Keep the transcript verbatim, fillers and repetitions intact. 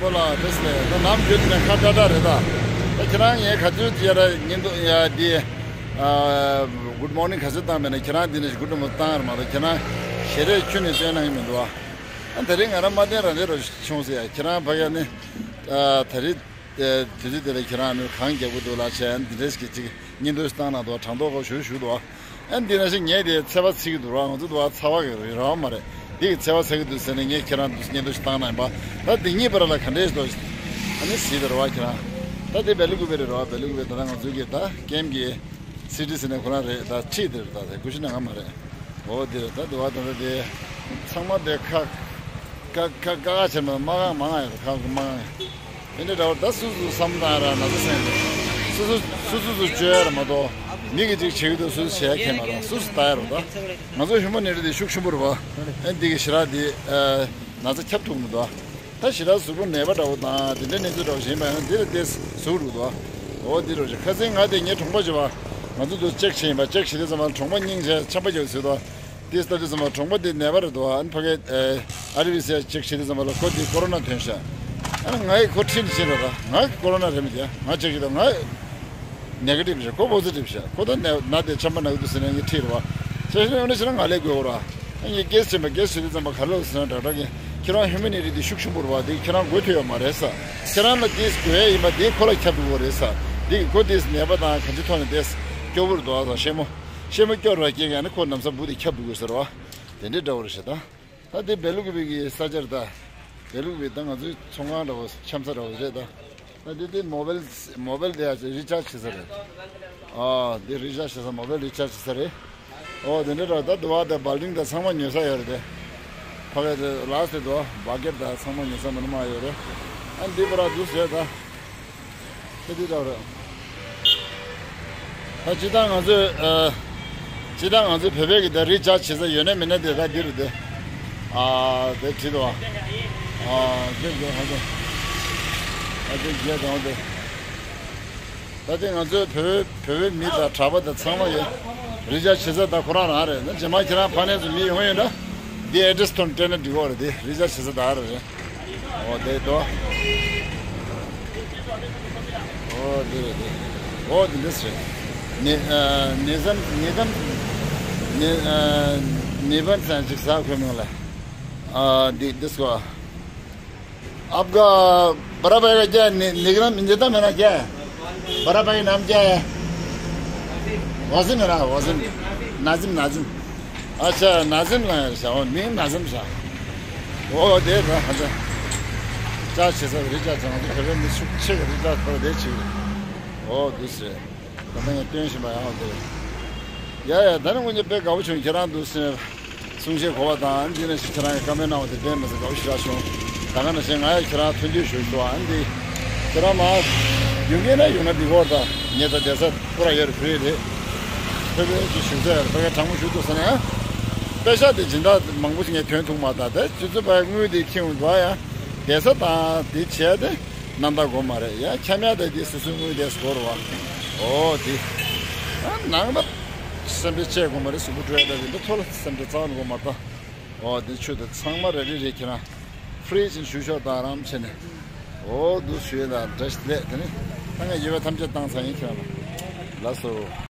ཁོ་ལ་བེས་ལས་ད་ནམ་རྒྱུན་དུ་ནས་ཁ་བཀྲ་བཀྲ་རེད་ད། ད་ཁྱེད་རང་ངས་ག་ཚོད་ཅིག་ཡ་ར་ཉིན་དུ་ཡ་འདི། ཨ། གུད་མོར་ནིང་ག་ཚོད་བཏང་མེད་ན་ཁྱེད་རང་འདི་ནས་གུད་མོར་བཏང་ར་མ་གཏོགས་ཁྱེད་རང་ཞལ་རས་ཁྱོན་ནས་སྟོན་གནང་གི་མི་འདུག་ཨ། ཨ་ད་རེས་ང་རང་མ་བསྟན་རང་བསྟན་རོ་བྱུང་ཟེར་ཡ་ཁྱེད་རང་ཕ་གི་ནི། ཨ་ད་རེས་དུས་ཚོད་དེ་ལ་ཁྱེད་རང་ནི་གང་རྒྱག་གི་འདུག་ལ་བྱས་འདི་འདྲས་ཀྱི་ཅིག་བརྙན་ཐུང་ཞིག་བཏང་གནང་འདུག་དྲང་ཐོག་གོ་ཞུ་ཞུ་འདུག་ཨ། ཨ་འདི་ན་ཞིག་ངས་དེ་ཚེ་བ་ཚིག་གི་འདུག་ར། ང་ཚོ་འདུག་བ་ཚ་བ་གི་རེད་ར་མ་རེད། འདི་གི་ཚེ་བ་ཚིག་གི་འདུག་ཟེར་ནས་ངས་ཁྱེད་རང་འདུག་བརྙན་ཐུང་ཞིག་བཏང་གནང་ཡིན་པ། ད་འདི་གཉིས་བར་ལ་ག་འདྲས་འདུག་ཨ་ནི་ཟིག་དེ་ར་བ་ཁྱེད་རང་། ད་འདི་བེ་ལི་ཀུ་བེ་རེད་ར་བ། བེ་ལི་ཀུ་བེ་ད་ལྟ་ང་ཚོ་གི་ད་ཀེམ་གི་སི་ཊི་ཟེར་ནས་ཁོ་རང་རེད། ད་ཁྲིད་དེ་རེད། ད་དེ་ཀུ་ཤི་ན་ང་མ་རེད། འོ་འདི་རེད། ད་འདི་བ་ད་ད་དེ་ཚང་མ་དེ་ཁ་ཁ་ཁ་ཁ་ཁ་ཆེ་མ་མ་གང་མ་གང་ཡོད། ཁ་མ་གང་། དེ་འདྲ་འདྲ་བོ་ད་སུ་སུ་བསམ་བཏང་ར་ན་ཚ་སེང་། སུ་སུ་སུ་སུ་སུ་བཅོས་ཡ་ར་མ་གཏོགས་མི་གི་ཅིག་བྱེད་ཀྱི་འདུག་སུ་སུ་བྱེད་ཡ་ཁྱད་མ་ར། སུ་སུ་ལྟ་ཡ་རོ། ད་ང་ཚོ་ཧུ་མ་ནི་རི་དེ་ཤུགས་ཆེན་པོ་རེད་བ། ཨ་འདི་གི་ཞེ་དྲག་འདི་ཨ་ན་ཚ་ཁྱབ་ཐུབ་མི་འདུག་ད་ཞེ་དྲག་གཟུགས་པོ་ནད་པ་འདྲ་བོ་དང་དེ་འདྲའི་གནས་ཚུལ་འདྲ་བོ་ཞིག་ཡིན་པ་ཡང་འདི་ལ་ཏེ་ཟུག་རུ་འདུག་འོ་འདི་རོ་ཞིག་ཁ་སང་ང་དེ་ངའི་གྲོང་པ་ཞིག་བ། ང་ཚོ་འདུག་ཅེག་བྱས་ཡིན་པ། ཅེག་བྱེད་དུས་ཙམ་པ་གྲོང་པ་སྙིང་རྗེ་ཆམ་པ་རྒྱག་ཟེར་དོ། དེ་ལྟ་དུས་ཙམ་པ་གྲོང་པ་དེ་ནད་པ་རེད་འདུག་ཨ་ནི་ཕ་གི་ཨ་རི་བི་སི་ཡ་ཅེག་བྱེད་དུས་ཙམ་པ་ལ་ཁོ་དེ་ཀོ་རོ་ན་ཐོན་ཤག་ཨ་ནི་ང་ཡི་ཁོ་ཁྲིད་ནས་ཕྱིན་རེད་ད། ང་གི་ཀོ་རོ་ན་རེད་མི་དེ་ང་ཅེག་བྱེད་དུས་ང་ནེ་ག་ཊིབ་རེད། ཁོ་པོ་སི་ཊིབ་ཤག་ཁོ་ད་ནད་ནད་དེ་ཆམ་པ་ན་གི་འདུག་ཟེར་ནས་ངས་ཁྲིད་རེད་བ། བྱས་ཤིང་ཨ་ནི་ཕྱིན་ན་ང་ལས་དགོས་ར། ཨ་ངས་ཀེས་ཕྱིན་པ་ཀེས་བྱེད་དུས་ཙམ་པ་ག་ལ་ཟེར་ན་དྲག་དྲག་གི་ཁྱེད་རང་ཧིའུ་མེ་ནི་ཊི་དེ་ཤུགས་ཆེན་པོ་རེད་བ། དེ་ཁྱེད་རང་དགོས་ཐུབ་ཡོད་མ་རེད་ས། ཁྱེད་རང་ལ་དེ་དགོས་ཡ་ཡིན་པ་དེ་ཁོ་ལ་ཁྱབ་འགྲོ་གི་རེད་ས། དེ་གི་ཁོ་དེ་ནད་པ་དང་གང་ཅི་ཐོག་ནས་དེ་སྐྱོ་བོ་རེད་འདུག་ཨ། ས་ཤེས་མོ། ཤེས་མོ་སྐྱོ་ར་སྐྱེ་ག་ནི་ཁོ་ནམ་ས་བུ་དེ་ཁྱབ་འགྲོ་གི་ཟེར་བ། དེ་འདྲའི་འདྲ་བོ་རེད་ཤག་ད། ད་དེ་བེ་ལུག་པའི་གི་ས་ཆ་རེད་ད། བེ་ལུག་པའི་ད་ང་ཚོའི་ཚོང་ཁང་འདྲ་བོ་འཆམ་ས་འདྲ་བོ་རེད་ད། ད་དེ་དེ་མོ་བེལ་མོ་བེལ་དེ་ཡ་རི་ཅར་ཇི་བྱེད་ས་རེད། ཨ་དེ་རི་ཅར་ཇི་བྱེད་ས་མོ་བེལ་རི་ཅར་ཇི་བྱེད་ས་རེད། ཨོ་དེ་འདྲ་ར་ད་དུ་བ་ད་བལ་ཌིང་ད་ཚང་མ་ཉོ་ས་ཡོད་རེད་དེ། ཕ་གི་དེ་ལགས་དེ་དུ་བ་བ་ཀེར་ད་ཚང་མ་ཉོ་ས་མ་ནུ་མ་ཡོད་རེད། ཨ་འདི་པ་ར་འདུག་ཟེར་ད། ཁྱེད་འདི་འདྲ་རེད། ད་སྤྱི་བཏང་ང་ཚོས་ཨ། སྤྱི་བཏང་ང་ཚོས་བོད་པའི་གི་ད་རི་ཅར་ཇི་བྱེད་ས་ཡོད་ན་མེད་ན་དེ་ད་འདི་རུ་དེ། ཨ་དེ་བྲིས་འདུག་ཨ། ཨ་དེ་དེ་ཧ་ཅང་། ཨ་དེ་རྒྱལ་དང་དེ། ད་དེ་ང་ཚོའི་བོད་བོད་པའི་མི་དང་གྲྭ་པ་དང་ཚང་མ་གི་རི་ཅར་ཇི་བྱེད་ས་ད་ཁོ་རང་རང་རེད། ན་རྗེས་མ་ཁྱེད་རང་ཕ་ནས་ཚོ་མི་ཡོང་ཡོད་ན་འདི་ཨེ་ཌི་རེ་སི་ཐོན་སྤྲད་ན་འགྲིག་གོ་རེད། དེ་རི་ཅར་ཇི་བྱེད་ས་ད་རེད། ཨོ་དེ་དོ། ཨོ་དེ་རེད་དེ། ཨོ་དེ་འདྲ་ཟེར། ནི་ཨ་ནི་ཙམ་ནི་ཙམ་ནི་ཨ་ནི་བན་ཙམ་ཅིག་ཟ་ཁོ་མིང་ལ། ཨ་འདི་འདི་སྐོ། आपका बड़ा भाई का क्या नि-, निकनेम? निकनेम है ना क्या? बड़ा भाई नाम क्या है? वाजिम है ना, वाजिम। नाजिम, नाजिम। अच्छा, नाजिम ला है, शाह, नहीं नाजिम शाह। ओ, दे रहा, अच्छा। चार छः सौ रिचार्ज, हम तो करें, नहीं, छः रिचार्ज पर दे, छः। ओ, दूसरे। ད་ལྟ་ངས་སྟོན་བཞིན་པ་ཡང་དེ་རེད། ཡ་ཡ། ད་ནི་དངོས་གནས་དཔེ་དགའ་པོ་བྱུང་། ཁྱེད་རང་འདུག་སེ་གསུང་བཤད་གོ་བ་དང་། འདི་ནས་ཁྱེད་རང་གི་བཀའ་མོལ་གནང་བ་དེ་དཔེ་མི་སྲིད་དགའ་པོ་ཞེ་དྲག་བྱུང་། ད་ག་ནང་བཞིན་ང་ཡང་ཁྱེད་རང་མཐུན་འགྱུར་ཞུ་ཞུ་བ། ཨ་ནི་འདི་ཁྱེད་རང་མ་ཡོང་གི་ན་ཡོང་ན་འགྲིག་གོ། ད་ངས་ད་བསྡད་ས་ཁོ་ར་ཡོད་རེད། བོད་རེད། བོད་བོད་ཀྱི་ཞུ་ས་ཡོད་རེད། ཕ་གིར་དྲང་མོ་ཞུ་ཐུབ་ས་ན་ཡང་། པེ་ཤག་དེ་སྦྱིན་བདག་མང་པོ་ཞིག་ངས་ཐོན་ཐུབ་མ་ད། ད་ཆུ་ཚོད་པ་དངུལ་དེ་ཁྱེར་འོང་འགྲོ་ཡ། བསྡད་ས་དང་དེ་བྱས་ཏེ། རྣམ་དག་དགོས་མ་རེད་ཡ། ཁྱམས་ཡ་དང་དེ་སོ་སོའི་དངུལ་དེ་སྒོར་བ། ཨོ་དེ། ཨ་ནང་ལ་སེམས་ཁྲལ་བྱེད་དགོས་མ་རེད། གཟུགས་པོ་སྤྲོད་ཡ་དང་དེ་འདྲ་ཐོག་ལ་སེམས་ཁྲལ་རྩ་བ་དགོས་མ་ད། ཨོ་དེ་ཆུ་དེ་ཚང་མ་རེ་རེ་རེ་ཁྱེད་རང་ཕི་རི་ཅིག་ཞུ་ཤོག་དང་རང་བྱས་ནས། ཨོ་འདུག་ཞུ་ཡ་དང་བཀྲ་ཤིས་བདེ་ལེགས། དེ་ནི་ད་ངས་ཡོད་པ་ཐམས་ཅད་བཏང་ཚར་ཡིན། ཁྱེད་རང་ལ་ལགས་སོ།